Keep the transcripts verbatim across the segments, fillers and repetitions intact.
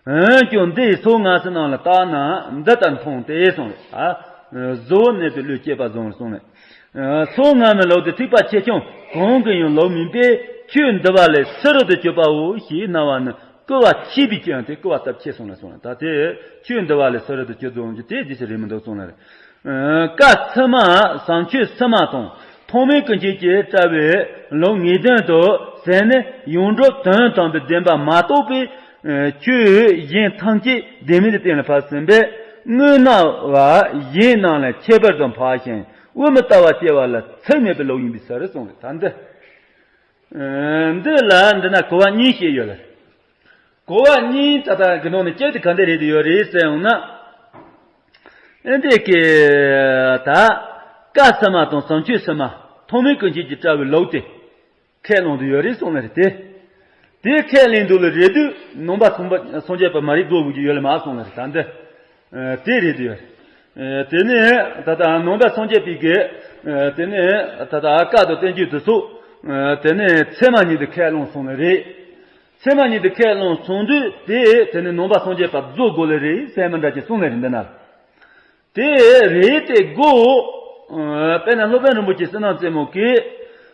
འོན་ཀྱང་འདི་ཡི་ཚོགས་སྔ་ཕྱི་རྣམས་ལ་བརྟགས་ན་འདི་ལྟར་མཐོང་སྟེ་གསུངས་རེད། ཨ། གཟུ་བོར་གནས་པའི་བློས་བསྐྱེད་པ་བཟུང་བར་གསུངས་ནས། ཚོགས་སྔ་མའི་ལུགས་དེ་ཐེག་པ་ཆེ་ཆུང་གང་གི་ཡང་ལུགས་མིན་པས། ཆོས་འདི་པ་ལས་སུ་རུ་དུ་གྱུར་པའོ་ཞེས་སྨྲ་བ་ནི་སྐུར་བ་ཆེས་པའི་སྐྱོན་ཏེ་སྐུར་བ་སྟོབས་ཆེ་གསུངས་ལ་གསུངས་ལ། ད་དེ་ཆོས་འདི་པ་ལས་སུ་རུ་དུ་གྱུར་བཟུང་རྒྱུ་དེ་རྗེས་སུ་རེད་མི་འདུག་གསུངས་ལ་རེད། བཀའ་ཕྱི་མ་བྱམས་ཆོས་ཕྱི་མ་དང་ཐོག་མའི་ཀུན་མཁྱེན་གྱིས་བཀྲལ་བའི་ལུགས་ངེས་དོན་དུ་ཟད་ནས་ཡོངས་གྲུབ་དོན་དམ་པའི་བདེན་པ་མ་རྟོགས་པས། ཆོས་གཞན་ཐམས་ཅད་བདེན་མེད་དུ་གཏན་ལ་ཕབ་ཟིན་པས། དངོས་སྨྲ་བ་གཞན་རྣམས་ལ་ཁྱད་པར་དུ་འཕགས་ཤིང་དབུ་མའི་ལྟ་བ་སྐྱེ་བ་ལ་ཚེགས་མེད་པའི་ལུགས་ཡིན་པའི་ཕྱིར་གསུངས་རེད། ད་འདི། འདི་ལ་འདི་ན་གོ་བ་གཉིས་བཤད་ཡོད་ལ། གོ་བ་གཉིས་ད་ལྟ་གི་ནང་ནས་གཅིག་དེ་ག་འདྲ་རེད་ཡོད་རེད་ཟེར་ཡོང་ན། ཨེ་འདི་གི་ད་བཀའ་ཕྱི་མ་དང་བྱམས་ཆོས་ཕྱི་མ་ཐོག་མའི་ཀུན་མཁྱེན་གྱིས་བཀྲལ་བའི་ལུགས་དེ་ཁས་བླངས་དུ་ཡོད་རེད་གསུངས་ནི་རེད་དེ། དེ་ཁས་ལེན་དུ་ལ་རེད་དུས་ནང་པ་སངས་པ་སངས་རྒྱས་པ་མ་རིག་རྫོགས་དགོས་ཀྱི་ཡོད་ལ་མ་གསུངས་ནི་རེད། ད་འདི་དེ་རེད་དུ་ཡོད་རེད། དེ་ནས་ད་ལྟ་ནང་པ་སངས་རྒྱས་པའི་གི་དེ་ནས་ད་ལྟ་བཀའ་དང་བསྟན་བཅོས་དུ་སོགས་དེ་ནས་ཚད་མ་ཉིད་དུ་ཁས་བླངས་སོང་ནི་རེད། ཚད་མ་ཉིད་དུ་ཁས་བླངས་སོང་དུས་དེ་དེ་ནི་ནང་པ་སངས་རྒྱས་པ་རྫོགས་དགོས་ལེ་རེད་ཟེར་མི་འདྲ་ཅིག་གསུངས་ལེ་རེད་འདི་ན། དེ་རེད་དེ་དགོས། དཔེར་ན་སློབ་དཔོན་རིན་པོ་ཆེ་བསོད་ནམས་རྩེ་མོ་གིས་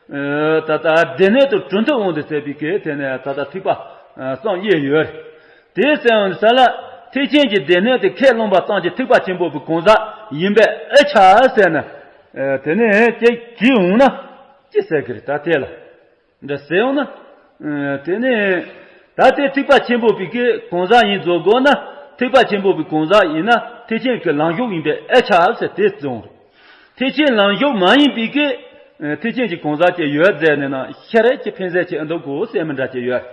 ད་ལྟ་སྡེ་སྣོད་དུ་གྲུབ་མཐའ་དབང་དུ་ཟེར་བའི་གི་དེ་ནས་ད་ལྟ་ཐེག་པ་གསུམ་དབྱེ་ཡོད་རེད། དེ་ཟེར་བ་ནི་ས་ལ་ཐེག་ཆེན་གྱི་སྡེ་སྣོད་དེ་ཁས་བླངས་པ་ཙམ་གྱིས་ཐེག་པ་ཆེན་པོ་པའི་གང་ཟག་ཡིན་པའི་ཨེ་ཆ་ཟེར་ན། དེ་ནས་ཅིག་གིས་འོང་ན་ཅི་ཟེར་གི་རེད་ད་དེ་ལ། འདྲ་ཟེར་ཡོང་ན། དེ་ནས་ད་ལྟའི་ཐེག་པ་ཆེན་པོ་པའི་གི་གང་ཟག་ཡིན་བཟོ་དགོས་ན། ཐེག་པ་ཆེན་པོ་པའི་གང་ཟག་ཡིན་ན་ཐེག་ཆེན་གྱི་ལམ་ཞུགས་ཡིན་པའི་ཨེ་ཆ་ཟེར་དེ་བརྩི་འོང་། ཐེག་ཆེན་ལམ་ཞུགས་མ་ཡིན་པའི་གི་ཐེག་ཆེན་གྱི་གང་ཟག་ཅིག་ཡོད་ཟེར་ནས་ན་ཤ་རེ་ཀྱི་ཕན་ཟེར་གྱི་ཨ་འདུག་གོ་ཟེར་མི་འདྲ་ཅིག་ཡོད།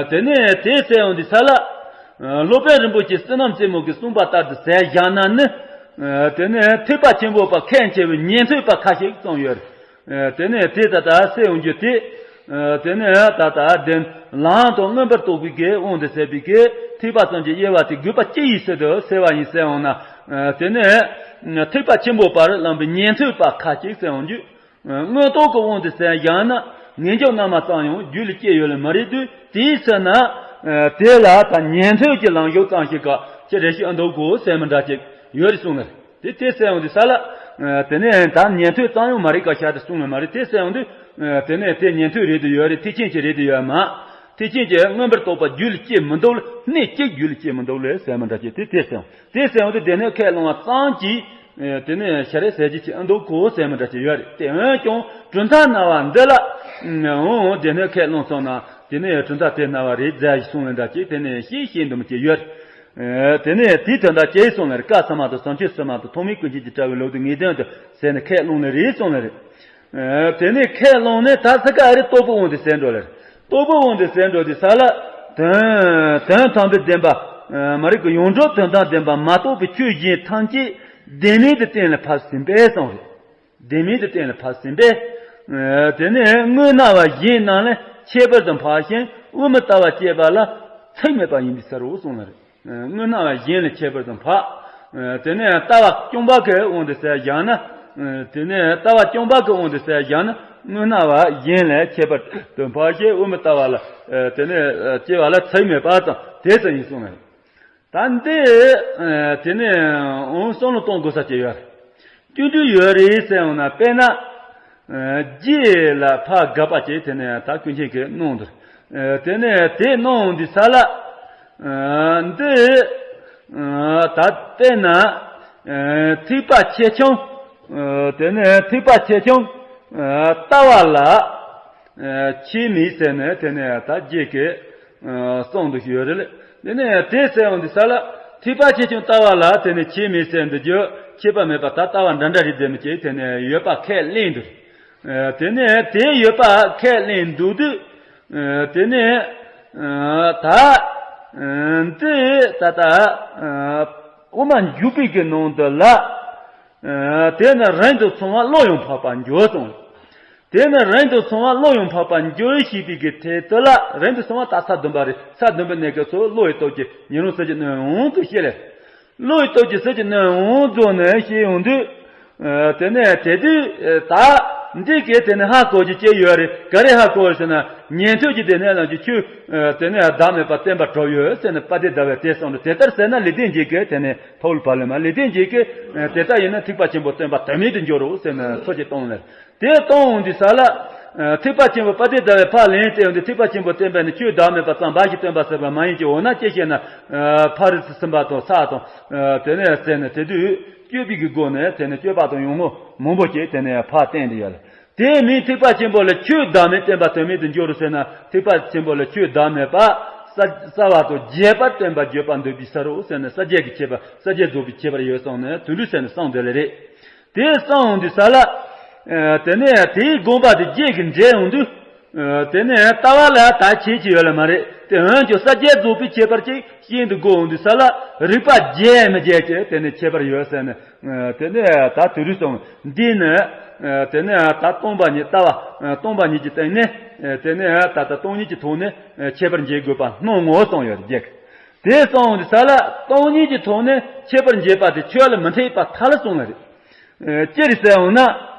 དེ་ནས་དེ་ཟེར་ཡོང་དུས་ས་ལ། སློབ་དཔོན་རིན་པོ་ཆེ་བསོད་ནམས་རྩེ་མོ་གིས་གསུངས་པ་ལྟར་དུ་ཟེར་བཞག་ན་ནི། དེ་ནས་ཐེག་པ་ཆེན་པོ་པ་ཁས་འཆེ་བའི་ཉན་ཐོས་པ་ཁ་ཤས་ཙམ་ཡོད། དེ་ནས་དེ་ད་ལྟ་ཟེར་ཡོང་རྒྱུ་དེ། དེ་ནས་ད་ལྟ་བདེན་ལམ་དང་མངོན་པར་རྟོགས་པའི་གི་དབང་དུ་ཟེར་བའི་གི་ཐེག་པ་ཙམ་གྱི་དབྱེ་བ་དེ་དགོས་པ་ཅི་ཡིན་ཟེར་དུ་ཟེར་བ་ཡིན་ཟེར་འོང་ན། དེ་ནས་ཐེག་པ་ཆེན་པོ་པར་ལམ་པའི་ཉན་ཐོས་པ་ཁ་ཅིག་ཟེར་འོང་རྒྱུ། མངོན་རྟོགས་ཀྱི་དབང་དུ་ཟེར་བཞག་ན་ངེས་འབྱུང་རྣལ་མ་ཙམ་ཡང་རྒྱུད་ལ་སྐྱེ་ཡོད་ལ་མ་རེད་དུས་དེའི་ཚེ་ན། དེ་ལ་ད་ཉན་ཐོས་ཀྱི་ལམ་ཞུགས་ཙམ་ཞིག་ག་ཅི་རེ་ཞིག་ཨ་འདུག་གོ་ཟེར་མི་འདྲ་ཅིག་ཡོད་རེད་གསུངས་ནས། དེ་དེ་ཟེར་ཡོང་དུས་ས་ལ། དེ་ནས་ད་ཉན་ཐོས་ཙམ་ཡང་མ་རེད་ཀ་ཤ་དེ་གསུངས་ནས་མ་རེད་དེ་ཟེར་ཡོང་དུས། དེ་ནས་དེ་ཉན་ཐོས་རེད་དུ་ཡོད་རེད་ཐེག་ཆེན་གྱི་རེད་དུ་ཡོད་མ། ཐེག་ཆེན་གྱི་མངོན་པར་རྟོགས་པ་རྒྱུད་ལ་སྐྱེ་མི་འདུག་ལ་གནས་གཅིག་རྒྱུད་ལ་སྐྱེ་མི་འདུག་ལ་ཟེར་མི་འདྲ་ཅིག་དེ་དེ་ཟེར་ཡོང་དུས་སྡེ་སྣོད་ཁས་བླངས་པ་ཙམ་གྱིས། དེ་ནས་ཤ་རེ་ཟེར་གྱི་ཅི་ཨ་འདུག་གོ་ཟེར་མི་འདྲ་ཅིག་ཡོད་རེད་དེ་འོན་ཀྱང་གྲུབ་མཐའ་སྨྲ་བ་འདི་ལ། འོང་སྡེ་སྣོད་ཁས་བླངས་སོང་ན་དེ་ནས་གྲུབ་མཐའ་དེ་སྨྲ་བ་རེད་ཟེར་གསུངས་ལ་འདྲ་ཅིག་དེ་ནས་ཤེས་ཤེས་འདུམ་ཅིག་ཡོད། དེ་ནས་དེའི་དོན་དག་ཅེས་གསུངས་ལ་རེད། བཀའ་ཕྱི་མ་དང་བྱམས་ཆོས་ཕྱི་མ་དང་ཐོག་མའི་ཀུན་མཁྱེན་གྱིས་བཀྲལ་བའི་ལུགས་དེ་ངེས་དོན་དུ་ཟེར་ནས་ཁས་བླངས་ནས་རེད་གསུངས་ལ་རེད། དེ་ནས་ཁས་བླངས་ནས་ད་ས་ཀ་ཨ་རི་རྟོགས་པའི་དབང་དུ་ཟེར་འགྲོ་ལ་རེད། རྟོགས་པའི་དབང་དུ་ཟེར་འགྲོ་དུས་ས་ལ། དོན་དོན་དམ་པའི་བདེན་པ། མ་རིག་གི་ཡོངས་གྲུབ་དོན་དམ་བདེན་པ་མ་རྟོགས་པའི་ཆོས་གཞན་ཐམས་ཅད་བདེན་མེད་དུ་གཏན་ལ་ཕབ་ཟིན་པས་གསུངས་རེད། བདེན་མེད་དུ་གཏན་ལ་ཕབ་ཟིན་པས། དེ་ནས་དངོས་སྨྲ་བ་གཞན་རྣམས་ལས་ཁྱད་པར་དུ་འཕགས་ཤིང་དབུ་མའི་ལྟ་བ་སྐྱེ་བ་ལ་ཚེགས་མེད་པ་ཡིན་པའི་ཕྱིར་རོ་གསུངས་ལ་རེད། དངོས་སྨྲ་བ་གཞན་ལས་ཁྱད་པར་དུ་འཕགས། དེ་ནས་ལྟ་བ་རྐྱང་པ་གི་དབང་དུ་ཟེར་བཞག་ན། དེ་ནས་ལྟ་བ་རྐྱང་པ་གི་དབང་དུ་ཟེར་བཞག་ན་དངོས་སྨྲ་བ་གཞན་ལས་ཁྱད་པར་དུ་འཕགས་ཤིང་དབུ་མའི་ལྟ་བ་ལ། དེ་ནས་སྐྱེ་བ་ལ་ཚེགས་མེད་པ་དང་དེ་ཙམ་ཡིན་གསུངས་ནས། ད་འདི། དེ་ནས་འོང་བསམ་བློ་གཏོང་དགོས་ས་ཅིག་ཡོད། སྐྱོན་བརྗོད་ཡོད་རེད་ཟེར་ཡོང་ན་དཔེར་ན། རྗེ་ལ་ཕར་དགག་པ་ཅིག་དེ་ནས་ད་ཀུན་མཁྱེན་གྱིས་གནང་འདུག་དེ་ནས་དེ་གནང་འོང་དུས་ས་ལ། འདི། ད་དཔེར་ན། ཐེག་པ་ཆེ་ཆུང་། དེ་ནས་ཐེག་པ་ཆེ་ཆུང་། ལྟ་བ་ལ། ཆེས་མེད་ཟེར་ནས་དེ་ནས་ད་རྗེ་གིས། གསུངས་འདུག་ཡོད་རེད། དེ་ནས་དེ་ཟེར་འོང་དུས་ས་ལ་ཐེག་པ་ཆེ་ཆུང་ལྟ་བ་ལ་དེ་ནས་ཆེས་མེད་ཟེར་འདུག་རྒྱུ་ཁྱད་པར་མེད་པ་ད་ལྟ་བ་འདྲ་འདྲ་རེད་ཟེར་མི་ཅིག་དེ་ནས་ཡོད་པ་ཁས་ལེན་འདུག་དེ་ནས་དེ་ཡོད་པ་ཁས་ལེན་འདུག་དུས། དེ་ནས། ད། འདི་ད་ལྟ། དབུ་མ་འཇུག་པའི་གི་ནང་དུ་ལ། དེ་ནི་རིང་དུ་སོང་བ་བློ་ཡང་འཕགས་པར་འགྱུར་གསུངས། དེ་ནི་རིང་དུ་སོང་བ་བློ་ཡང་འཕགས་པར་འགྱུར་ཞེས་པའི་གི་ཐད་དུ་ལ་རིང་དུ་སོང་བ་ད་ས་བདུན་པ་རེད། ས་བདུན་པའི་གནས་སྐབས་སུ་བློ་ཡི་སྟོབས་ཀྱིས་ཉོན་མོངས་ཟིལ་གྱིས་གནོན་འོང་དུ་བཤད་ལས། བློ་ཡི་སྟོབས་ཀྱིས་ཟིལ་གྱིས་གནོན་འོང་རྫོགས་ནས་བཤད་ཡོང་དུས། དེ་ནས་དེ་དུས་ད། འདི་གས་དེ་ནི་ཧ་གོ་རྒྱུ་ཅི་ཡོད་རེད། ག་རེ་ཧ་གོ་ཟེར་ན། ཉན་ཐོས་ཀྱི་སྡེ་ནས་ལ་རྒྱུ་ཆོས་དེ་ནི་བདག་མེད་པ་བསྟན་པ་གྲུབ་ཡོད་ཟེར་ནས་དཔལ་ལྡན་ཟླ་བས་དེ་གསུངས་འདུག་དེ་ལྟར་ཟེར་ན་ལེགས་ལྡན་འབྱེད་ཀྱི་དེ་ནི་ཐོག་ལ་བབས་ལ་མ་ལེགས་ལྡན་འབྱེད་ཀྱི་དེ་ལྟར་ཡིན་ན་ཐེག་པ་ཆེན་པོ་བསྟན་པ་དོན་མེད་དུ་འགྱུར་རོ་ཟེར་ནས་ཚོགས་ཀྱི་གཏོང་ལ། དེ་གཏོང་འོང་དུས་ས་ལ། ཐེག་པ་ཆེན་པོ་དཔལ་ལྡན་ཟླ་བས་ཕར་ལན་བསྟན་འོང་དུས་ཐེག་པ་ཆེན་པོ་བསྟན་པ་ནི་ཆོས་བདག་མེད་པ་ཙམ་འབའ་ཞིག་སྟོན་པ་ཟེར་བ་མ་ཡིན་གྱི། འོ་ན་ཅི་ཞེ་ན། ཕ་རི་སི་སེམས་དཔའ་དང་ས་དང་། དེ་ནས་ཟེར་ནས་དེ་དུས་སྤྱོད་པའི་གི་སྒོ་ནས་དེ་ནས་སྤྱོད་པ་དང་ཡོང་ངོ་མང་པོ་ཅིག་དེ་ནས་ཕར་བསྟན་དེ་ཡོད་ལ། དེ་མིན་ཐེག་པ་ཆེན་པོ་ལ་ཆོས་བདག་མེད་བསྟན་པ་དོན་མེད་དུ་འགྱུར་རོ་ཟེར་ན། ཐེག་པ་ཆེན་པོ་ལ་ཆོས་བདག་མེད་པ་ས་རྩ་བ་དང་རྒྱས་པར་བསྟན་པ་བརྗོད་པར་འདོད་པའི་ས་རོ་ཟེར་ནས་ས་བརྒྱད་ཀྱི་ཁྱད་པར། ས་བརྒྱད་རྫོགས་པའི་ཁྱད་པར་ཡོད་གསུངས་ནས་དོན་འགྲུབ་ཟེར་ནས་གསུངས་དེ་ལ་རེད། དེ་གསུངས་འོང་དུས་ས་ལ། དེ་ནས་དེའི་དགོངས་པ་དེ་རྒྱས་ཀྱི་འགྲེལ་འོང་དུས། དེ་ནས་ལྟ་བ་ལ་ད་ཁྱད་ཅིག་ཡོད་ལ་མ་རེད། དེ་འོན་ཀྱང་ས་བརྒྱད་རྫོགས་པའི་ཁྱད་པར་ཅིག་ཤིན་ཏུ་དགོས་འོང་དུས་ས་ལ་རིགས་པ་རྒྱས་མི་རྒྱས་ཀྱི་དེ་ནས་ཁྱད་པར་ཡོད་ཟེར་ནས། དེ་ནས་ད་དུ་རུ་སོང་འདི་ནི། དེ་ནས་ད་སྟོང་པ་ཉིད་ལྟ་བ་སྟོང་པ་ཉིད་ཀྱི་སྟེང་ནས། དེ་ནས་ད་ལྟ་སྟོང་ཉིད་ཀྱི་ཐོག་ནས་ཁྱད་པར་འབྱེད་དགོས་པ་སྣང་ངོ་སོང་ཡོད་རྒྱས། དེ་སོང་འོང་དུས་ས་ལ་སྟོང་ཉིད་ཀྱི་ཐོག་ནས་ཁྱད་པར་འབྱེད་པ་དེ་ཆོས་ལ་མི་འཐད་པར་ཐལ་སོང་ལ་རེད། ཅི་རེད་ཟེར་འོང་ན།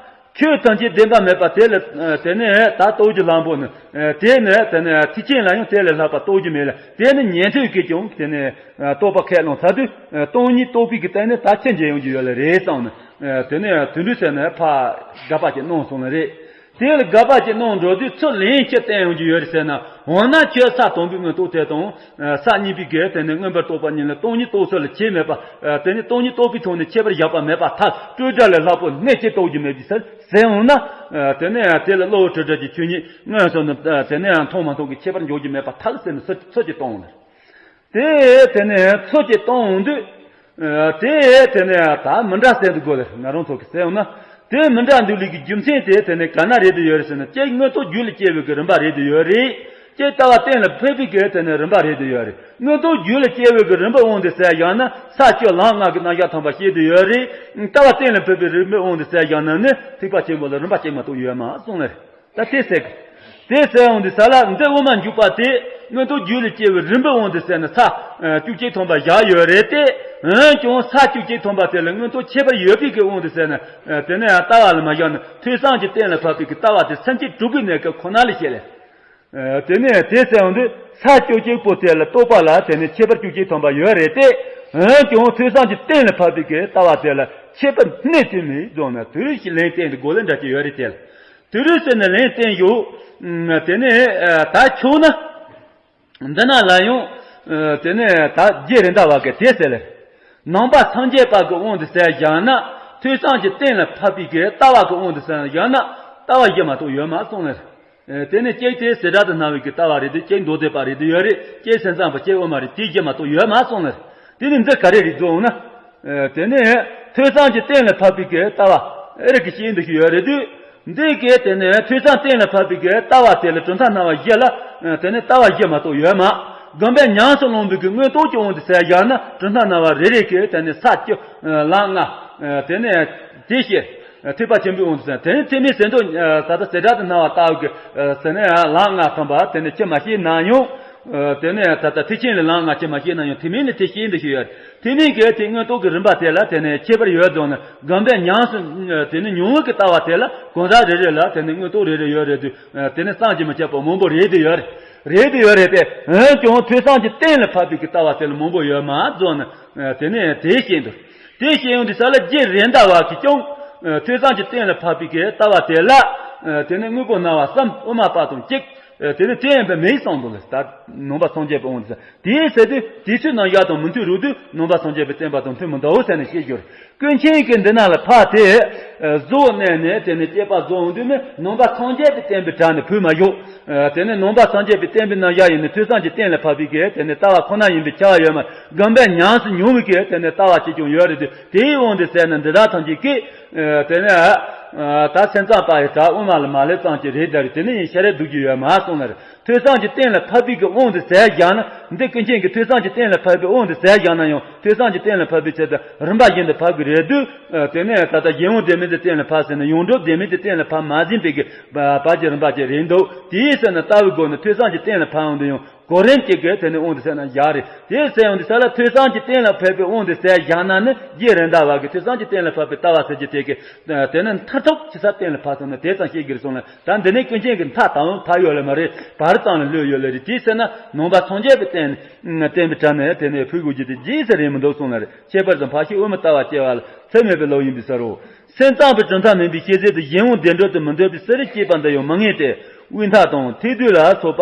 ཆོས་ཐམས་ཅད་བདེན་པ་མེད་པ་དེ་ལ། དེ་ནས་ད་རྟོགས་རྒྱུ་ལྷག་པོ་ནི། དེ་ནས་དེ་ནས་ཐེག་ཆེན་ལ་ཡང་དེ་ལས་ལྷག་པ་རྟོགས་རྒྱུ་མེད་ལ། དེ་ནི་ཉན་ཐོས་ཀྱིས་ཀྱང་དེ་ནས་རྟོགས་པ་ཁས་བླངས་ཚར་དུས། སྟོང་ཉིད་རྟོགས་པའི་གི་སྟེང་ནས་ད་ཁྱད་འབྱེད་ཡོང་རྒྱུ་ཡོད་ལ་རེད་བསམ་ནས། དེ་ནས་དོན་འགྲུབ་ཟེར་ནས་ཕར་དགག་པ་ཅིག་གནང་སོང་ལ་རེད། དེ་ལ་དགག་པ་ཅིག་གནང་འགྲོ་དུས་ཚུར་ལན་ཅི་བསྟན་ཡོང་རྒྱུ་ཡོད་རེད་ཟེར་ན། འོ་ན་ཁྱོད་ས་དང་པོའི་མངོན་རྟོགས་དེ་དང་། ས་གཉིས་པའི་གི་དེ་ནས་མངོན་པར་རྟོགས་པ་གཉིས་ལ་སྟོང་ཉིད་རྟོགས་ཚུལ་ལ་ཁྱད་མེད་པ། དེ་ནས་སྟོང་ཉིད་རྟོགས་པའི་ཐོག་ནས་ཁྱད་པར་བཞག་པ་མེད་པར་ཐལ། སྤྲོས་བྲལ་ལས་ལྷག་པོ་གནས་ཅི་རྟོགས་རྒྱུ་མེད་པའི་ཚུལ་ཟེར་འོང་ན། དེ་ནས་དེ་ལ་གློ་བུར་སྤྲོས་བྲལ་གྱི་ཆོས་ཉིད་མངོན་སུམ་དུ་དེ་ནས་མཐོང་མ་མཐོང་གི་ཁྱད་པར་འཇོག་རྒྱུ་མེད་པར་ཐལ་ཟེར་ནས་ཚུལ་ཚུལ་གྱིས་སྟོན་འོང་ལ། དེ་དེ་ནས་ཚུལ་གྱིས་སྟོན་འོང་དུས། དེ་དེ་ནས་ད་མི་འདྲ་ཟེར་འདུག་གོ་ལ་ང་རང་ཚོ་གི་ཟེར་འོང་ན། དེ་མི་འདྲ་འདུག་ལུགས་ཀྱི་རྒྱུ་མཚན་དེ་དེ་ནས་ག་ན་རེད་དུ་ཡོད་རེད་ཟེར་ན། གཅིག་མངོན་རྟོགས་རྒྱུད་ལ་སྐྱེ་བའི་གི་རིམ་པ་རེད་དུ་ཡོད་རེད། གཅིག་ལྟ་བ་གཏན་ལ་ཕབ་པའི་གི་དེ་ནས་རིམ་པ་རེད་དུ་ཡོད་རེད། མངོན་རྟོགས་རྒྱུད་ལ་སྐྱེ་བའི་གི་རིམ་པ་དབང་དུ་ཟེར་བཞག་ན། ས་བཅུ་ལམ་ལྔ་གི་རྣམ་གཞག་ཐམས་ཅད་བཤད་དུ་ཡོད་རེད། ལྟ་བ་གཏན་ལ་ཕབ་པའི་རིམ་པའི་དབང་དུ་ཟེར་བཞག་ན་ནི་ཐེག་པ་ཆེན་པོ་ལ་རིམ་པ་གཅིག་མ་གཏོགས་ཡོད་མ་སོང་ལ། ད་དེ་ཟེར་གི། དེ་ཟེར་འོང་དུས་ས་ལ་འདི་དབུ་མ་འཇུག་པ་དེ་མངོན་རྟོགས་རྒྱུད་ལ་སྐྱེ་བའི་རིམ་པའི་དབང་དུ་ཟེར་ན་ས་བཅུ་གཅིག་ཐམ་པ་བཞག་ཡོད་རེད་དེ། འོན་ཀྱང་ས་བཅུ་གཅིག་ཐམ་པ་དེ་ལ་མངོན་རྟོགས་ཁྱད་པར་ཡོད་པའི་གི་དབང་དུ་ཟེར་ན། དེ་ནས་ལྟ་བ་ལ་མ་བཞག་ན་ཐོས་བསམ་གྱི་གཏན་ལ་ཕབ་པའི་གི་ལྟ་བ་དེ་སེམས་བསྐྱེད་དྲུག་པའི་གནས་སྐབས་ཁོ་ན་ལ་བཤད་ལ། དེ་ནས་དེ་ཟེར་འོང་དུས་ས་བཅུ་གཅིག་པོ་དེ་ལ་རྟོགས་པ་ལ་དེ་ནས་ཁྱད་པར་བཅུ་གཅིག་ཐམ་པ་ཡོད་རེད་དེ། འོན་ཀྱང་ཐོས་བསམ་གྱི་གཏན་ལ་ཕབ་པའི་གི་ལྟ་བ་དེ་ལ་ཁྱད་པར་གནས་དུ་མེད་རྫོགས་ན་དུས་ཞིག་ལན་བསྟན་ཏེ་གོ་ལན་འདྲ་ཅིག་ཡོད་རེད་དེ། དུ་རུ་ཟེར་ནས་ལན་བསྟན་ཡོད། དེ་ནས་ད་ཆོག་ན། འདི་ན་ལ་ཡང་། དེ་ནས་ད་རྗེ་རེད་མདའ་བ་གི་དེ་ཟེར་ལེ། ནང་པ་སངས་རྒྱས་པ་གི་དབང་དུ་ཟེར་བཞག་ན། ཐོས་བསམ་གྱི་གཏན་ལ་ཕབ་པའི་གི་ལྟ་བ་གི་དབང་དུ་ཟེར་བཞག་ན། ལྟ་བ་བཞི་མ་གཏོགས་ཡོད་མ་སོང་ལེ། དེ་ནས་གཅིག་དེ་བྱེ་བྲག་ཏུ་སྣང་བའི་གི་ལྟ་བ་རེད་དེ། གཅིག་མདོ་སྡེ་པ་རེད་དེ་ཡོད་རེད། གཅིག་སེམས་ཙམ་པ། གཅིག་དབུ་མ་རེད། དེ་བཞི་མ་གཏོགས་ཡོད་མ་སོང་ལེ། དེ་ནི་འདི་ག་རེ་རེད་འདུག་འོང་ན། དེ་ནས་ཐོས་བསམ་གྱི་གཏན་ལ་ཕབ་པའི་གི་ལྟ་བ་ཨེ་རིག་གི་ཤེས་འདུ་ཞིག་ཡོད་རེད་དུས། འདི་གས་དེ་ནས་ཐོས་བསམ་གཏན་ལ་ཕབ་པའི་གི་ལྟ་བ་དེ་ལ་གྲུབ་མཐའ་སྣང་བ་བཞི་ལ། དེ་ནས་ལྟ་བ་བཞི་མ་གཏོགས་ཡོད་མ། དགོངས་པས་ཉམས་སུ་བླངས་པའི་གི་མངོན་རྟོགས་ཀྱི་དབང་དུ་ཟེར་བཞག་ན། གྲུབ་མཐའ་སྣང་བ་རེ་རེ་གི་དེ་ནས་ས་བཅུ་ལམ་ལྔ། དེ་ནས་དེ་བཤད། ཐེག་པ་ཆེན་པོའི་དབང་དུ་ཟེར། དེ་ནས་ཐེག་དམན་གཞི་མདོ་ད་ལྟ་བྱེ་བྲག་ཏུ་སྣང་བ་ལྟ་བུ་གི་ཟེར་ནས་ལམ་ལྔ་ཐམ་པ་དེ་ནས་ཁྱེད་མ་ཤེས་ན་ཡང་། དེ་ནས་ད་ལྟ་ཐེག་ཆེན་ལ་ལམ་ལྔ་ཁྱེད་མ་ཤེས་ན་ཡང་ཐེག་དམན་ལ་དེ་ཤེས་འདི་ཞུ་ཡོད། ཐེག་དམན་གྱི་དེ་མངོན་རྟོགས་ཀྱི་རིམ་པ་དེ་ལ་དེ་ནས་ཁྱད་པར་ཡོད་རྫོགས་ནས། དགོངས་པས་ཉམས་སུ་དེ་ནས་མྱོང་བའི་གི་ལྟ་བ་དེ་ལ་གང་ཟག་རེ་རེ་ལ་དེ་ནས་མངོན་རྟོགས་རེ་རེ་ཡོད་རེད་དུས། དེ་ནས་བསམ་གྱིས་མི་ཁྱབ་པ་མང་པོ་རེད་དེ་ཡོད་རེད། རེད་དེ་ཡོད་རེད་དེ། འོན་ཀྱང་ཐོས་བསམ་གྱི་གཏན་ལ་ཕབ་པའི་གི་ལྟ་བ་དེ་ལ་མང་པོ་ཡོད་མ་རྫོགས་ནས། དེ་ནས་དེ་བཤད་འདུག་དེ་བཤད་ཡོང་དུས་ས་ལ་རྗེ་རེད་མདའ་བ་གིས་ཀྱང་། ཐོས་བསམ་གྱི་གཏན་ལ་ཕབ་པའི་གི་ལྟ་བ་དེ་ལ། དེ་ནས་དངོས་པོ་སྣང་བ་གསུམ་དབུ་མ་པ་དང་གཅིག་དེ་ནས་དེ་ཡིན་པས་མེད་གསུངས་འདུག་ལ། ད་ནང་པ་སངས་རྒྱས་པའི་དབང་དུ་ཟེར། དེའི་ཟེར་དུས་དེ་ཚོའི་རྣམ་གཞག་དང་མི་མཐུན་རུང་དུས་ནང་པ་སངས་རྒྱས་པའི་བསྟན་པ་དང་མཐུན་མི་འདུག་ཟེར་ནས་བཤད་རྒྱུར། ཀུན་མཁྱེན་གྱིས་འདི་ན་ལ་ཕར་དེ། གཟུགས་བརྣན་ནས་དེ་ནས་དཔྱད་པ་རྫོགས་འོང་དུས་ནི་ནང་པ་སངས་རྒྱས་པའི་བསྟན་པའི་གྲས་ནས་བུད་མ་ཞུགས། དེ་ནས་ནང་པ་སངས་རྒྱས་པའི་བསྟན་པའི་རྣམ་གཞག་ཡིན་ནི་ཐོས་བསམ་གྱི་གཏན་ལ་ཕབ་པའི་གི་དེ་ནས་ལྟ་བ་ཁོ་ན་ཡིན་པའི་ཁྱབ་པ་ཡོད་མ། དགོངས་པས་ཉམས་སུ་མྱོང་བའི་གི་དེ་ནས་ལྟ་བ་ཅིག་ཀྱང་ཡོད་རེད་དེ། དེའི་དབང་དུ་ཟེར་ན་འདི་དག་ཐམས་ཅད་ཀྱིས། དེ་ནས། ད་སེམས་ཙམ་པ་ཡི་གྲས་དབུ་མ་ལ་མ་ལུས་ཙམ་ཅིག་རེད་ད་རེད། དེ་ནས་ཡིན་ཤ་རེ་སྡུག་རྒྱུ་ཡོད་མ་སོང་ན་རེད། ཐོས་བསམ་གྱི་གཏན་ལ་ཕབ་པའི་གི་དབང་དུ་ཟེར་བཞག་ན། འདི་ཀུན་མཁྱེན་གྱིས་ཐོས་བསམ་གྱི་གཏན་ལ་ཕབ་པའི་དབང་དུ་ཟེར་བཞག་ན་ཡང་ཐོས་བསམ་གྱི་གཏན་ལ་ཕབ་པའི་ཚེ་ད་རིམ་པ་བཞིན་དུ་ཕབ་གི་རེད་དུས། དེ་ནས་ད་ལྟ་གཞན་དབང་ལྡན་མིན་གྱི་གཏན་ལ་ཕབ་ཟེར་ན་ཡོངས་གྲུབ་ལྡན་མིན་གྱི་གཏན་ལ་ཕབ་མ་ཟིན་པའི་གི་བར་གྱི་རིམ་པ་ཅིག་རེད་འདུག་དེའི་ཟེར་ན་ལྟ་བའི་སྒོ་ནས་ཐོས་བསམ་གྱི་གཏན་ལ་ཕབ་འོང་དུས་ཡང་། གོ་རིམ་གཅིག་གིས་དེ་ནས་དབང་དུ་ཟེར་ན་བཞག་རེད། དེ་ཟེར་ཡོང་དུས་ས་ལ་ཐོས་བསམ་གྱིས་གཏན་ལ་ཕེབས་པའི་དབང་དུ་ཟེར་བཞག་ན་ནི་རྗེ་རེད་མདའ་བ་གི་ཐོས་བསམ་གྱིས་གཏན་ལ་ཕེབས་པའི་ལྟ་བ་ཟེར་གྱི་དེ་གི་དེ་ནི་མཐར་ཐུག་ཅི་ས་གཏན་ལ་ཕེབས་སོང་ན་དེ་ཙམ་ཤེས་དགོས་རེད་གསུངས་ལ། ད་འདི་ནས་ཀུན་མཁྱེན་གྱི་མཐའ་དང་ཕ་ཡོད་ལ་མ་རེད། བར་ཙམ་ལ་ལུས་ཡོད་ལ་རེད། དེ་ཟེར་ན་ནང་པ་སངས་རྒྱས་པའི་བསྟན་བསྟན་པའི་གྲས་ནས་དེ་ནས་ཕུལ་དགོས་རྒྱུ་དེ་རྗེས་སུ་རེད་མི་འདུག་གསུངས་ལ་རེད། ཁྱད་པར་དུ་འཕགས་ཤིང་དབུ་མ་ལྟ་བ་སྐྱེ་བ་ལ་ཚད་མེད་པའི་ལུགས་ཡིན་པའི་ས་རུ། སེམས་ཙམ་པའི་གྲུབ་མཐའ་མིན་པའི་ཤེས་ཚད་དུ་གཞན་དབང་བདེན་གྲུབ་ཏུ་མི་འདོད་པའི་བསེ་རུ་སྐྱེས་པ་འདི་ཡང་མི་ངེས་ཏེ། དབུས་མཐའ་དང་ཐེག་བསྡུས་ལ་སོགས་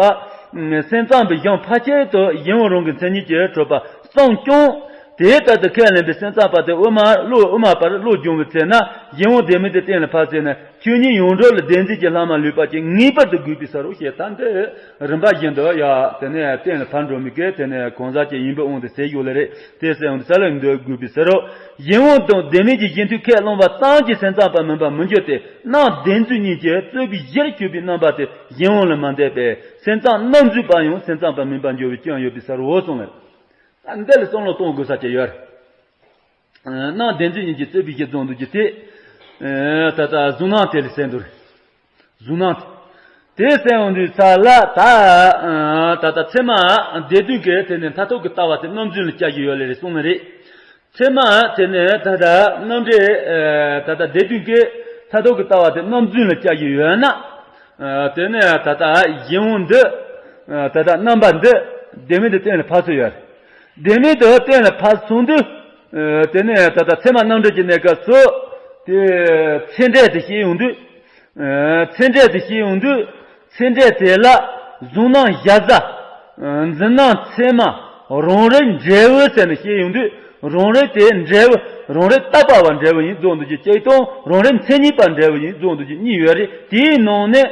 པ། སེམས་ཙམ་པའི་གཞུང་ཕལ་ཆེར་དུ་གཞན་དབང་རང་གི་མཚན་ཉིད་ཀྱིས་གྲུབ་པ་གསུངས་ཀྱང་། དེ་ལྟར་དུ་ཁས་ལེན་པའི་སེམས་ཙམ་པ་དེ་དབུ་མ་བློ་དབུ་མ་པར་བློ་སྦྱོང་བའི་ཚེ་ན་གཞན་དབང་བདེན་མེད་དུ་གཏན་ལ་ཕབ་ཚེ་ན་ཆོས་ཉིད་ཡོངས་གྲུབ་ལ་བདེན་འཛིན་གྱི་ལྷག་མ་ལུས་པ་ཅིག་ངེས་པར་དུ་དགོས་པའི་ས་རུ་ཞེས་ད་འདི་རིམ་པ་བཞིན་དུ་ཡ་དེ་ནས་གཏན་ལ་ཕབ་འགྲོ་མི་དགོས། དེ་ནས་གང་ཟག་གི་ཡིན་པའི་དབང་དུ་ཟེར་ཡོད་ལེ་རེད། དེ་ཟེར་འོང་དུས་ས་ལ་འདོད་དགོས་པའི་ས་རུ། གཞན་དབང་དང་བདེན་མེད་ཀྱི་གཞན་མཐུན་ཁས་བླངས་པ་ཙམ་གྱིས་སེམས་ཙམ་པ་མིན་པར་མི་འགྱུར་ཏེ། རྣམ་བདེན་རྫུན་གཉིས་ཀྱིས་རྩོད་པའི་གཞིར་གྱུར་པའི་རྣམ་པ་དེ་གཞན་དབང་ལ་མ་འདས་པས་སེམས་ཙམ་རྣམ་རྫུན་པ་ཡང་སེམས་ཙམ་པ་མིན་པར་འགྱུར་བའི་སྐྱོན་ཡོད་པའི་ས་རུ་འོ་གསུངས་ལ། ད་འདི་ལ་བསམ་བློ་གཏོང་དགོས་ས་ཅིག་ཡོད་རེད། རྣམ་བདེན་རྫུན་གཉིས་ཀྱིས་རྩོད་པའི་གཞིར་བཟུང་འདུག་རྒྱུ་དེ། ད་ལྟ་གཟུང་རྣམ་དེ་ལ་ཟེར་འདུག་རེད། གཟུང་རྣམ་དེ། དེ་ཟེར་འོང་དུས་ས་ལ་ད། ད་ལྟ་ཚད་མ་སྡེ་བདུན་གྱི་དེ་ནས་མཐར་ཐུག་གི་ལྟ་བ་དེ་རྣམ་རྫུན་ལ་བྱ་རྒྱུ་ཡོད་ལེ་རེད་གསུངས་ནི་རེད། ཚད་མ་དེ་ནས་ད་ལྟ་རྣམ་འགྲེལ། ད་ལྟ་སྡེ་བདུན་གྱི་མཐར་ཐུག་གི་ལྟ་བ་དེ་རྣམ་རྫུན་ལ་བྱ་རྒྱུ་ཡོད་ན། དེ་ནས་ད་ལྟ་གཞན་དབང་འདི། ད་ལྟ་རྣམ་པ་འདི་བདེན་མེད་དུ་གཏན་ལ་ཕབ་སྲོལ་ཡོད་རེད། བདེན་མེད་དུ་གཏན་ལ་ཕབ་སོང་དུས། དེ་ནས་ད་ལྟ་ཚད་མ་རྣམ་འགྲེལ་གྱི་གནས་སྐབས་སུ། དེ་ཚད་འབྲས་དེ་བཤད་ཡོང་དུས། ཚད་འབྲས་དེ་བཤད་ཡོང་དུས། ཚད་འབྲས་དེ་ལ་གཟུང་རྣམ་གཞལ་བྱ། འཛིན་རྣམ་ཚད་མ། རང་རིག་འབྲས་བུ་ཟེར་ནས་བཤད་ཡོང་དུས། རང་རིག་དེ་འབྲས་བུ། རང་རིག་བཏགས་པ་བ་འབྲས་བུ་ཡིན་རྫོགས་འདུག་རྒྱུ་གཅིག་དང་རང་རིག་མཚན་ཉིད་པ་འབྲས་བུ་ཡིན་རྫོགས་འདུག་རྒྱུ་གཉིས་ཡོད་རེད། དེའི་ནང་ནས་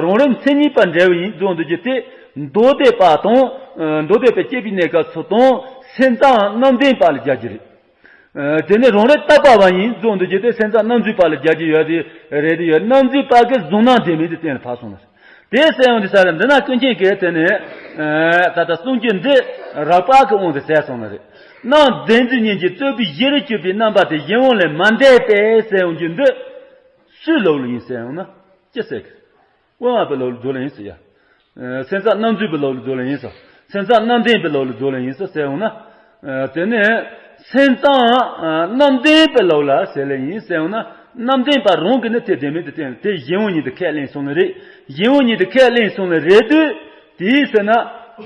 རང་རིག་མཚན་ཉིད་པ་འབྲས་བུ་ཡིན་རྫོགས་འདུག་རྒྱུ་དེ་མདོ་སྡེ་པ་དང་། མདོ་སྡེ་པའི་སྐྱེས་བུའི་གནས་སྐབས་སུ་དང་སེམས་ཙམ་རྣམ་བདེན་པ་ལ་སྦྱར་རྒྱུ་རེད། དེ་ནས་རང་རིག་བཏགས་པ་བ་ཡིན་རྫོགས་འདུག་རྒྱུ་དེ་སེམས་ཙམ་རྣམ་རྫུན་པ་ལ་སྦྱར་རྒྱུ་ཡོད་དེ་རེད་དེ་ཡོད། རྣམ་རྫུན་པ་གི་གཟུང་རྣམ་བདེན་མེད་དུ་གཏན་ལ་ཕབ་སོང་ལ། དེ་ཟེར་ཡོང་དུས་ས་ར་འདི་ན་ཀུན་མཁྱེན་གྱིས་དེ་ནས་ད་ལྟ་གསུང་རྒྱུ་འདི་རགས་པ་གི་དབང་དུ་ཟེར་སོང་ལ་རེད། རྣམ་བདེན་རྫུན་གཉིས་ཀྱིས་རྩོད་པའི་གཞིར་གྱུར་པའི་རྣམ་པ་དེ་གཞན་དབང་ལས་མ་འདས་པས་ཟེར་ཡོང་རྒྱུ་འདི་སུའི་ལུགས་ལ་ཡིན་ཟེར་ཡོང་ན་ཅི་ཟེར་གི། དབུ་མ་པའི་ལུགས་ལ་རྫོགས་ལ་ཡིན་ཟེར་ཡ། སེམས་ཙམ་རྣམ་རྫུན་པའི་ལུགས་ལ་རྫོགས་ལ་ཡིན་ཟེར། སེམས་ཙམ་རྣམ་བདེན་པའི་ལུགས་ལ་རྫོགས་ལ་ཡིན་ཟེར་ཟེར་འོང་ན། དེ་ནས་སེམས་ཙམ་རྣམ་བདེན་པའི་ལུགས་ལ་ཟེར་ལ་ཡིན་ཟེར་འོང་ན། རྣམ་བདེན་པ་རང་གིས་ནི་དེ་བདེན་མེད་དུ་བསྟན་དེ་གཞན་དབང་ཉིད་དུ་ཁས་ལེན་སོང་ནི་རེད། གཞན་དབང་ཉིད་དུ་ཁས་ལེན་སོང་ནི་རེད་དུས། དེའི་ཟེར་ན་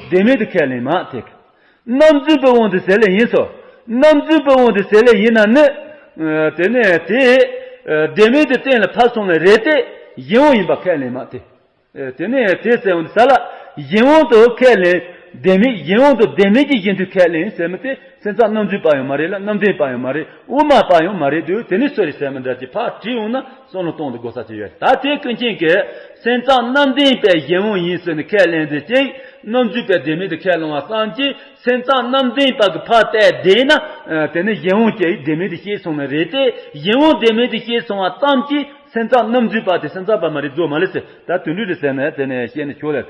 བདེན་མེད་དུ་ཁས་ལེན་མ་ཐེག་རྣམ་རྫུན་པའི་དབང་དུ་ཟེར་ལེ་ཡིན་སོ། རྣམ་རྫུན་པའི་དབང་དུ་ཟེར་ལེ་ཡིན་ན་ནི། དེ་ནས་དེ། བདེན་མེད་དུ་གཏན་ལ་ཕབ་སོང་ནི་རེད་དེ། གཞན་དབང་ཡིན་པ་ཁས་ལེན་མ་དེ། དེ་ནས་དེ་ཟེར་འོང་དུས་ས་ལ། གཞན་དབང་དུ་ཁས་ལེན། བདེན་མེད་གཞན་དབང་དུ་བདེན་མེད་ཀྱི་གཞན་མཐུན་ཁས་ལེན་ཟེར་མི་དེ། སེམས་ཙམ་རྣམ་རྫུན་པ་ཡང་མ་རེད་ལ་རྣམ་བདེན་པ་ཡང་མ་རེད། དབུ་མ་པ་ཡང་མ་རེད་དུས་དེ་ནི་སུ་རེད་ཟེར་མི་འདྲ་ཅིག་ཕར་དྲིས་འོང་ན། བསམ་བློ་གཏོང་དུ་དགོས་ས་ཅིག་ཡོད། ད་དེ་ཀུན་མཁྱེན་གྱིས་སེམས་ཙམ་རྣམ་བདེན་པའི་གཞན་དབང་ཡིན་ཟེར་ནས་ཁས་ལེན་ཟེར་ཅིག་རྣམ་རྫུན་པའི་བདེན་མེད་དུ་ཁས་ལེན་པ་ཙམ་གྱིས་སེམས་ཙམ་རྣམ་བདེན་པ་གི་ཕར་བལྟས་བསྡད་ན། དེ་ནི་གཞན་དབང་གྱིས་བདེན་མེད་དུ་ཤེས་སོང་ནི་རེད་དེ། གཞན་དབང་བདེན་མེད་དུ་ཤེས་སོང་བ་ཙམ་གྱིས་སེམས་ཙམ་རྣམ་རྫུན་པ་དེ་སེམས་ཙམ་པ་མ་རེད་རྫོགས་མ་ལེ་ཟེར། ད་དོན་འགྲུལ་རེད་ཟེར་ནས་དེ་ནས་བཤད་ནས་ཆོག་ལེ།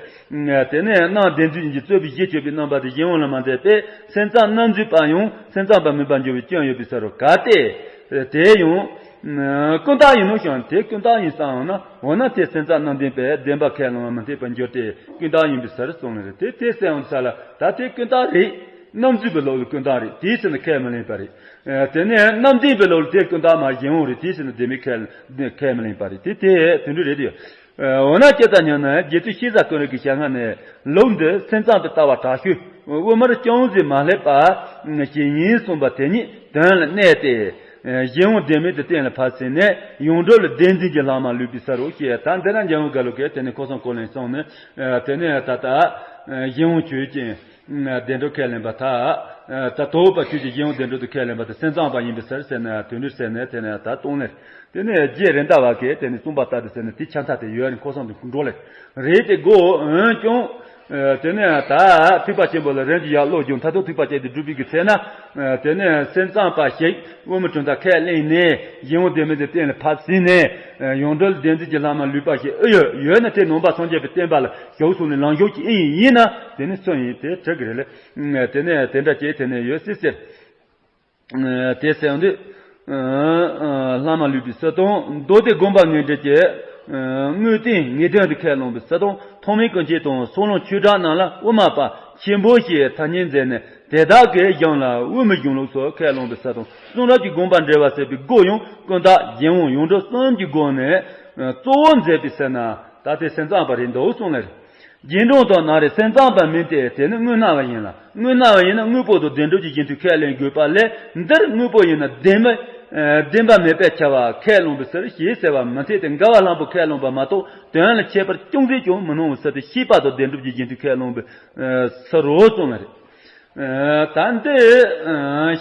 དེ་ནས་རྣམ་བདེན་རྫུན་གྱི་རྩོད་པའི་གཞི་གཅོད་པའི་རྣམ་པ་དེ་གཞན་དབང་ལ་མ་འདས་པས་སེམས་ཙམ་རྣམ་རྫུན་པ་ཡང་སེམས་ཙམ་པ་མིན་པར་འགྱུར་བའི་སྐྱོན་ཡོད་པའི་ས་རུ་ག་སྟེ། དེ་ཡང་། ཀུན་བརྟགས་ཡིན་ནོ་ཞེ་ན་དེ་ཀུན་བརྟགས་ཡིན་བསམ་འོང་ན། འོ་ན་དེ་སེམས་ཙམ་རྣམ་བདེན་པས་བདེན་པ་ཁས་བླངས་པ་མི་འཐད་པར་འགྱུར་ཏེ་ཀུན་བརྟགས་ཡིན་པའི་ས་རུ་སོང་ནི་རེད། དེ་དེ་སེམས་ཡོང་ས་ལ་ད་དེ་ཀུན་བརྟགས་རེད། རྣམ་རྫུན་པའི་ལུགས་ལ་ཀུན་བརྟགས་རེད། དེའི་ཕྱིར་ན་ཁས་མི་ལེན་པ་རེད། དེ་ནས་རྣམ་བདེན་པའི་ལུགས་ལ་དེ་ཀུན་བརྟགས་མ་གཞན་དབང་རེད། དེའི་ཕྱིར་ན་བདེན་མེད་ཁས་ཁས་མི་ལེན་པ་རེད། དེ་དེ་དོན་འགྲུལ་རེད་དེ། འོ་ན་ཅི་ལྟར་སྙམ་ན་རྗེ་བཙུན་ཤེས་བྱ་ཀུན་རིག་གི་ཞལ་སྔ་ནས་ལུགས་འདི་སེམས་ཙམ་དུ་ལྟ་བ་དྲག་ཤོས་དབུ་མར་ཅུང་ཟད་མ་སླེབས་པ་ཞིག་ཡིན་གསུངས་པ་དེ་ཉིད་དོན་ལ་གནས་ཏེ། གཞན་དབང་བདེན་མེད་དུ་གཏན་ལ་ཕབ་ཟིན་ནས་ཡོངས་གྲུབ་ལ་བདེན་འཛིན་གྱི་ལྷག་མ་ལུས་པའི་ས་རུ་ཞེས། ད་འདི་ན་འཇམ་དབྱངས་རྒྱ་ལོ་གིས་དེ་ནས་ཁོ་སང་ཁོ་ལན་སོང་ནས་དེ་ནས་ད་ལྟ་གཞན་དབང་ཆོས་ཅན། བདེན་གྲུབ་ཁས་ལེན་པ་དག་ད་དོ་བོད་པ་ཆོས་ཀྱི་གཞན་དབང་བདེན་གྲུབ་ཏུ་ཁས་ལེན་པ་དེ་སེམས་ཙམ་པ་ཡིན་པའི་ཕྱིར་ཟེར་ན་དོན་འགྲུལ་ཟེར་ནས་དེ་ནས་ད་གཏོང་ལེ། དེ་ནས་རྗེ་རེད་མདའ་བ་གིས་དེ་ནས་གསུངས་པ་ལྟར་དུ་ཟེར་ནས་དེ་ཆ་མཐའ་དེ་ཡོད་ནས་ཁོ་སང་དུ་འགྲོ་ལེ། རེད་དེ་གོ་འོན་ཀྱང་། དེ་ནས་ད་ཐེག་པ་ཆེན་པོ་ལ་རིམ་གྱིས་ཡར་བློ་སྦྱོང་མཐར་ཐུག་ཐེག་པ་ཆེན་དུ་སྒྲུབ་པའི་གི་ཚེ་ན། དེ་ནས་སེམས་ཙམ་པ་ཞིག་དབུ་མའི་གྲུབ་མཐའ་ཁས་ལེན་ནས་གཞན་དབང་བདེན་མེད་དུ་གཏན་ལ་ཕབ་ཟིན་ནས། ཡོངས་གྲུབ་ལ་བདེན་འཛིན་གྱི་ལྷག་མ་ལུས་པ་ཞིག་ཨེ་ཡོད་ཡོད་ན་དེ་ནང་པ་སངས་རྒྱས་པའི་བསྟན་པ་ལ་ཞུགས་སོང་ནས་ལམ་ཞུགས་ཀྱི་ཨེ་ཡིན་ཡིན་ན་དེ་ནི་སུ་ཡིན་དེ་དྲི་གི་རེད་ལེ། དེ་ནས་དེ་འདྲ་བྱས་དེ་ནས་ཡོད་སྲིད་ཟེར། དེ་ཟེར་འདི། ལྷག་མ་ལུས་པའི་སྲིད་དང་མདོ་སྡེ་དགོངས་པ་ངེས་འགྲེལ་གྱི། དངོས་བསྟན་ངེས་དོན་དུ་ཁས་བླངས་པའི་ས་དང་ཐོགས་མེད་ཀུན་མཁྱེན་དང་སྲང་ལམ་ཆོས་གྲགས་རྣམས་ལ་དབུ་མ་པ་ཆེན་པོ་ཞེས་ཐ་སྙད་མཛད་ནས་དེ་དག་གི་གཞུང་ལ་དབུ་མའི་གཞུང་ལུགས་སུ་ཁས་བླངས་པའི་ས་དང་གསུང་རབ་ཀྱི་དགོངས་པ་འགྲེལ་བ་ཟེར་བའི་སྒོ་ཡང་ཀུན་བརྟགས་གཞན་དབང་ཡོངས་གྲུབ་གསུམ་གྱི་སྒོ་ནས་གཙོ་བོ་མཛད་པའི་ས་ན་ད་ལྟའི་སེམས་ཙམ་པ་རེད་འདུག་གསུངས་ལེ་རེད། རྗེས་འབྲང་དང་ན་རེ་སེམས་ཙམ་པ་མིན་ཏེ་དེ་ནི་དངོས་སྨྲ་བ་ཡིན་ལ། དངོས་སྨྲ་བ་ཡིན་ན་དངོས་པོ་དང་བདེན་གྲུབ་ཀྱི་རྗེས་མཐུན་ཁས་ལེན་དགོས་པ་ལས་འདིར་དངོས་པོ་ཡིན་ན་བདེན་པ་བདེན་པ་མེད་པའི་ཁྱབ་པ་ཁས་བླངས་པའི་ཕྱིར་ཞེས་ཟེར་བ་མི་འཐད་དེ། འགལ་བ་ལྷག་པོ་ཁས་བླངས་པ་མ་གཏོགས་དོན་ལ་ཁྱད་པར་ཅུང་ཟད་ཀྱང་མི་སྣང་བའི་ཕྱིར་ཏེ། ཤེས་པ་དང་བདེན་གྲུབ་ཀྱི་རྗེས་མཐུན་ཁས་བླངས་པའི་ཕྱིར་རོ་གསུངས་ལ་རེད། ད་འདི་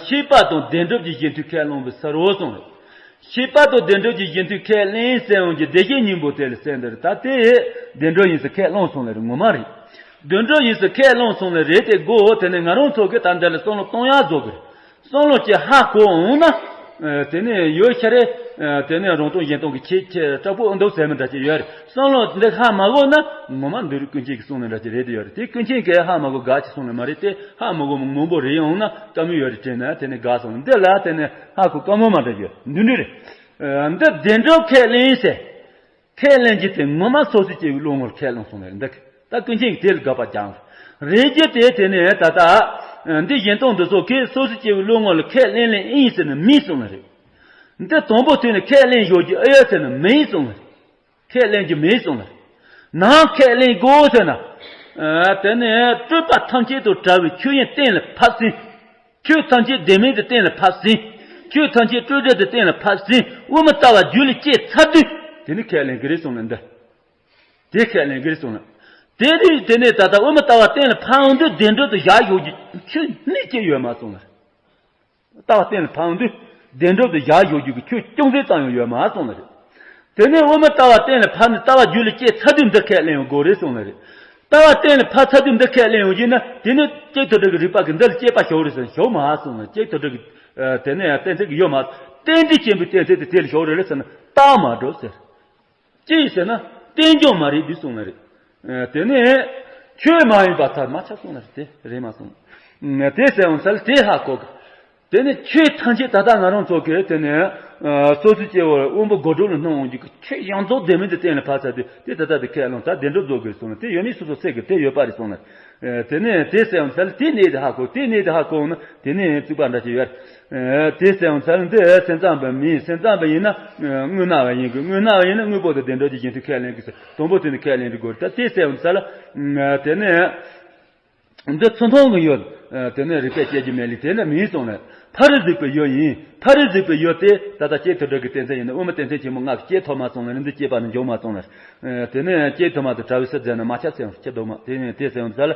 ཤེས་པ་དང་བདེན་གྲུབ་ཀྱི་རྗེས་མཐུན་ཁས་བླངས་པའི་ཕྱིར་རོ་གསུངས་རེད། ཤེས་པ་དང་བདེན་གྲུབ་ཀྱི་རྗེས་མཐུན་ཁས་ལེན་ཟེར་ཡོང་གི་བདེ་གཤེགས་སྙིང་པོ་དེ་ལ་གསལ་འདིར་ད་དེ་བདེན་གྲུབ་ཡིན་ཟེར་ཁས་བླངས་སོང་ལ་རེད། ངོ་མ་རེད། བདེན་གྲུབ་ཡིན་ཟེར་ཁས་བླངས་སོང་ལ་རེད་དེ་གོ། དེ་ནས་ང་རང་ཚོ་གི་ད་འདི་ལ་བསམ་བློ་གཏོང་ཡག་བཟོ་གི་རེད། བསམ་བློ་ཅིག་ཧ་གོ་འོང་ན། དེ་ནས་ཡོད་ཤ་རེད། དེ་ནས་རང་སྟོང་གཞན་སྟོང་གི་ཁྱད་ཁྱད་དྲག་པོ་འདུག་ཟེར་མི་འདྲ་ཅིག་ཡོད་རེད། བསམ་བློ་འདི་ཧ་མ་གོ་ན་ངོ་མ་འདི་རུ་ཀུན་མཁྱེན་གྱིས་གསུངས་ནས་འདྲ་ཅིག་རེད་དེ་ཡོད་རེད། དེ་ཀུན་མཁྱེན་གྱིས་ཧ་མ་གོ་དགའ་ཅིག་གསུངས་ནས་མ་རེད་དེ། ཧ་མ་གོ་མང་པོ་རེད་ཡོང་ན་བཀའ་མོལ་ཡོད་རེད་དྲན་ན་དེ་ནས་དགའ་སོང་། འདི་ལ་དེ་ནས་ཧ་གོ་བཀའ་མོལ་མ་འདྲ་ཡོད་འདི་འདྲ་རེད། འདི་བདེན་གྲུབ་ཁས་ལེན་ཟེར། ཁས་ལེན་རྒྱུ་དེ་ངོ་མ་སོ་སོ་སྐྱེ་བོའི་བློ་ངོར་ཁས་བླངས་སོང་ནས་འདི་ད་ཀུན་མཁྱེན་གྱིས་དེ་ལ་དགག་པ་རྒྱག་རེད། རྒྱུ་དེ་དེ་ནས་ད་ལྟ་འདི་གཞན་སྟོང་འདི་ཚོ་གིས་སོ་སོ་སྐྱེ་བོའི་བློ་ངོར་ལ་ཁས་ལེན་ལེན་ཨིན་ཟེར་ན་མིན་གསུངས་ནི་རེད། འདི་དང་པོ་དེ་ནི་ཁས་ལེན་ཞོག་རྒྱུ་ཨེ་ཡོད་ཟེར་ན་མིན་གསུངས་ནི་རེད། ཁས་ལེན་རྒྱུ་མིན་གསུངས་ནི་རེད། ནམ་ཁས་ལེན་དགོས་ཟེར་ན། དེ་ནས་སྤྲོས་པ་ཐམས་ཅད་དང་བྲལ་བའི་ཆོས་དབྱིངས་གཏན་ལ་ཕབ་ཟིན། ཆོས་ཐམས་ཅད་བདེན་མེད་དུ་གཏན་ལ་ཕབ་ཟིན། ཆོས་ཐམས་ཅད་སྤྲོས་བྲལ་དུ་གཏན་ལ་ཕབ་ཟིན། དབུ་མའི་ལྟ་བ་རྒྱུད་ལ་སྐྱེས་ཚར་དུས་དེ་ནི་ཁས་ལེན་གྱི་རེད་གསུངས་ལ་འདི། དེ་ཁས་ལེན་གྱི་རེད་གསུངས་ལ། དེ་དུས་དེ་ནས་ད་ལྟ་དབུ་མའི་ལྟ་བ་གཏན་ལ་ཕབ་འོང་དུས་བདེན་གྲུབ་ཏུ་བཞག་ཞོག་རྒྱུ་ཆོས་ནི་སྐྱེ་ཡོད་མ་གསུངས་ལ། ལྟ་བ་གཏན་ལ་ཕབ་འོང་དུས་བདེན་གྲུབ་ཏུ་བཞག་ཞོག་རྒྱུ་གི་ཆོས་ཅུང་ཟད་ཙམ་ཡང་ཡོད་མ་གསུངས་ལ་རེད། དེ་ནས་དབུ་མའི་ལྟ་བ་གཏན་ལ་ཕབ་ནས་ལྟ་བ་རྒྱུད་ལ་སྐྱེས་ཚར་དུས་འདི་ཁས་ལེན་ཡོང་དགོས་རེད་གསུངས་ལ་རེད། ལྟ་བ་གཏན་ལ་ཕབ་ཚར་དུས་འདི་ཁས་ལེན་ཡོང་རྒྱུ་ན་དེ་ནི་སྐྱེས་ཐོབ་འདྲ་གི་རིགས་པ་གི་འདི་ལ་སྐྱེས་པ་ཞོག་རེད་ཟེར་ཞོག་མ་གསུངས་ལ། སྐྱེས་ཐོབ་འདྲ་གི་དེ་ནས་གཏན་ཚིགས་ཀྱི་ཡོད་མ་རྟེན་འབྲེལ་ཆེན་པོའི་གཏན་ཚིགས་དེ་དེ་ལ་ཞོག་རེད་ལ་ཟེར་ན་རྟགས་མ་གྲུབ་ཟེར། ཅི་ཡིན་ཟེར་ན་རྟེན་འབྱུང་མ་རིག་པས་གསུངས་ནི་རེད། དེ་ནས་ཆོས་མ་ཡིན་པར་ཐལ་མ་ཆགས་གསུངས་ནི་རེད། དེ་རེད་མ་གསུངས། དེ་ཟེར་འོང་ས་ལ་དེ་ཧ་གོ་གི། དེ་ནས་ཆོས་ཐམས་ཅད་ད་ལྟ་ང་རང་ཚོ་གི་དེ་ནས་སོ་སོའི་སྐྱེ་བོ་དབང་པོ་སྒོ་དྲུག་ལ་སྣང་འོང་རྒྱུ་གི་ཆོས་ཡོངས་རྫོགས་བདེན་མེད་དུ་གཏན་ལ་ཕབ་ཚར་དུས་དེ་ད་ལྟ་དེ་ཁས་བླངས་ཚར་བདེན་གྲུབ་རྫོགས་དགོས་གསུངས་ནས་དེ་ཡོད་མེད་སོ་སོ་སེལ་གི་དེ་ཡོད་པ་རེད་གསུངས་ནས། དེ་ནས་དེ་ཟེར་འོང་ས་ལ་དེ་གནས་དེ་ཧ་གོ། དེ་གནས་དེ་ཧ་གོ་འོང་ན་དེ་ནས་རྩིག་པ་འདྲ་ཅིག་ཡོད། དེ་ཟེར་འོང་ས་ལ་འདི་སེམས་ཙམ་པ་མིན། སེམས་ཙམ་པ་ཡིན་ན་དངོས་སྨྲ་བ་ཡིན་དགོས། དངོས་སྨྲ་བ་ཡིན་ན་དངོས་པོ་དང་བདེན་གྲུབ་ཀྱི་རྗེས་མཐུན་ཁས་ལེན་དགོས་ཟེར། དང་པོ་དེ་ནི་ཁས་ལེན་དགོས་རེད། ད་དེ་ཟེར་འོང་ས་ལ་དེ་ནས། འདི་ཚུར་མཐོང་གི་ཡུལ། དེ་ནས་རིགས་པས་དཔྱད་རྒྱུ་མེད་ལས་དེ་ནི་མིན་གསུངས་ནས། ཕ་རོལ་གཟིགས་པའི་ཡུལ་ཡིན། ཕ་རོལ་གཟིགས་པའི་ཡུལ་དེ་ད་ལྟ་སྐྱེས་ཐོབ་འདྲ་གི་གཏན་ཚིགས་ཡིན་ན་དབུ་མའི་གཏན་ཚིགས་ཆེན་པོ་ལྔ་གི་སྐྱེས་ཐོབ་མ་གསུངས་ནས་འདི་སྐྱེས་པ་ནི་འབྱུང་མ་གསུངས་ནས། དེ་ནས་སྐྱེས་ཐོབ་མ་དང་བྲལ་བའི་ཕྱིར་ཟེར་ན་མ་ཁྱབ་ཟེར་ཡང་ཁྱབ་འདུག་མ། དེ་ནས་དེ་ཟེར་ཡང་ཟེར་ལ།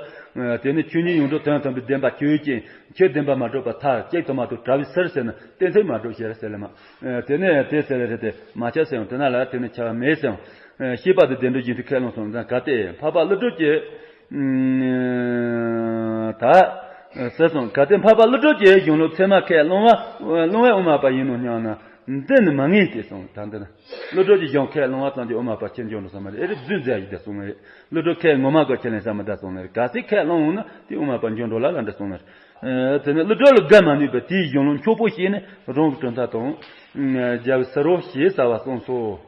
དེ་ནས་ཆོས་ཉིད་ཡོངས་གྲུབ་དོན་དམ་པའི་བདེན་པ་ཆོས་ཅན། ཆོས་བདེན་པ་མ་གྲུབ་པར་ཐལ། སྐྱེས་ཐོབ་མ་དང་བྲལ་བའི་ཕྱིར་ཟེར་ན་གཏན་ཚིགས་མ་གྲུབ་ཞེས་ཟེར་ལ་མ། དེ་ནས་དེ་ཟེར་ལ་རེད་དེ་མ་ཁྱབ་ཟེར་ཡང་དེ་ན་ལ་དེ་ནས་ཁྱབ་པ་མེད་ཟེར་ཡང་། ཤེས་པ་དང་བདེན་གྲུབ་རྗེས་མཐུན་ཁས་བླངས་སོང་ན་གལ་ཏེ་འཕགས་པ་ཀླུ་སྒྲུབ་ཀྱིས། ད། ཟེར་སོང་། གལ་ཏེ་འཕགས་པ་ཀླུ་སྒྲུབ་ཀྱི་གཞུང་ལུགས་ཚད་མ་ཁས་བླངས་པ་བླངས་པའི་དབུ་མ་པ་ཡིན་ནོ་སྙམ་ན་འདི་ནི་མ་ངེས་ཏེ་གསུངས། ད་འདི་ན་ཀླུ་སྒྲུབ་ཀྱི་གཞུང་ཁས་བླངས་པ་ཙམ་གྱིས་དབུ་མ་པ་ཁྱེད་འགྱུར་འགྲོ་ས་མ་རེད། ཨེ་རེད་རྫུན་མཛད་ཡི་འདི་གསུངས་རེད། ཀླུ་སྒྲུབ་ཁས་ངོ་མ་གོ་ཁས་ལེན་ས་མི་འདྲ་གསུངས་ནས་རེད། གལ་སྲིད་ཁས་བླངས་འོང་ན་དེ་དབུ་མ་པ་འགྱུར་འགྲོ་ལ་ལ་འདྲ་གསུངས་ནས་རེད། དེ་ནས་ཀླུ་སྒྲུབ་ལ་དགའ་མ་ནུས་པས་དེའི་གཞུང་ལུགས་འཁྱོག་པོ་བཤད་ནས་རང་གི་གྲུབ་མཐའ་དང་རྒྱལ་བའི་ཕྱིར་རོ་ཞེས་ཟེར་བ་གསུངས་སོ།